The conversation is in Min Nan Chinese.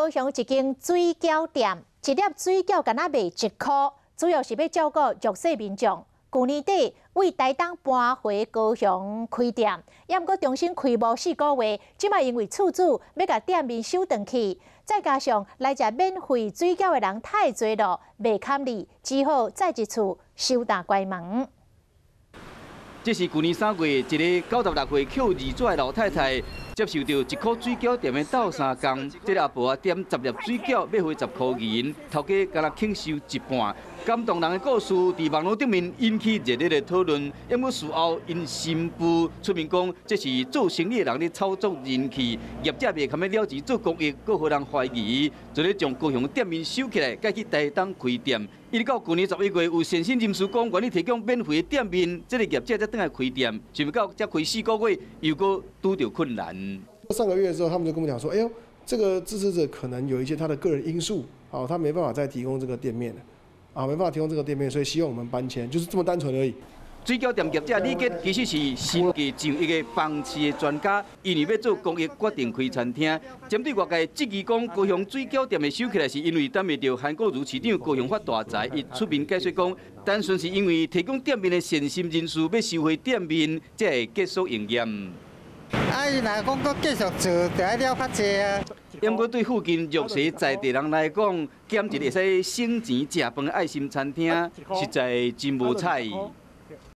高雄一間水餃店，一粒水餃敢若賣1箍，主要是欲照顧弱勢民眾。舊年底佇台東搬回高雄開店，猶毋過重新開無4個月，這擺因為厝主欲共店面收轉去，再加上來食免費水餃的人太濟囉，袂堪理，只好再一次收擔關門。這是舊年3月，一个96歲抾二紙的老太太接受著一箍水餃店的鬥相共。這个阿婆仔點十粒水餃，欲花10箍銀，頭家敢若肯收一半。感動人的故事佇網路頂面引起熱烈的討論。毋過事後𪜶新婦出面講，這是做生意的人咧炒作人氣，業者袂堪欲了錢做公益，閣予人懷疑，就咧將高雄店面收起來，改去台東開店。一直到舊年11月，有善心人士講願意提供免費的店面，這个業者才轉來開店。想袂到才開四個月，又閣拄著困難。上個月的時候，他們就跟我們講說：“哎喲，這個支持者可能有一些他的個人因素，哦，他沒辦法再提供這個店面，啊，沒辦法提供這個店面，所以希望我們搬遷，就是這麼單純而已。” 水餃店業者李傑其實是身價上億的房市的專家，因為欲做公益，決定開餐廳。針對外界質疑講高雄水餃店會收起來，是因為等袂著韓國瑜市長高雄發大財，伊出面解說講，單純是因為提供店面的善心人士欲收回店面，才會結束營業。啊，伊若講閣繼續做，就愛了較濟啊。毋過對附近弱勢在地人來講，減一个會使省錢食飯的愛心餐廳，實在真無彩。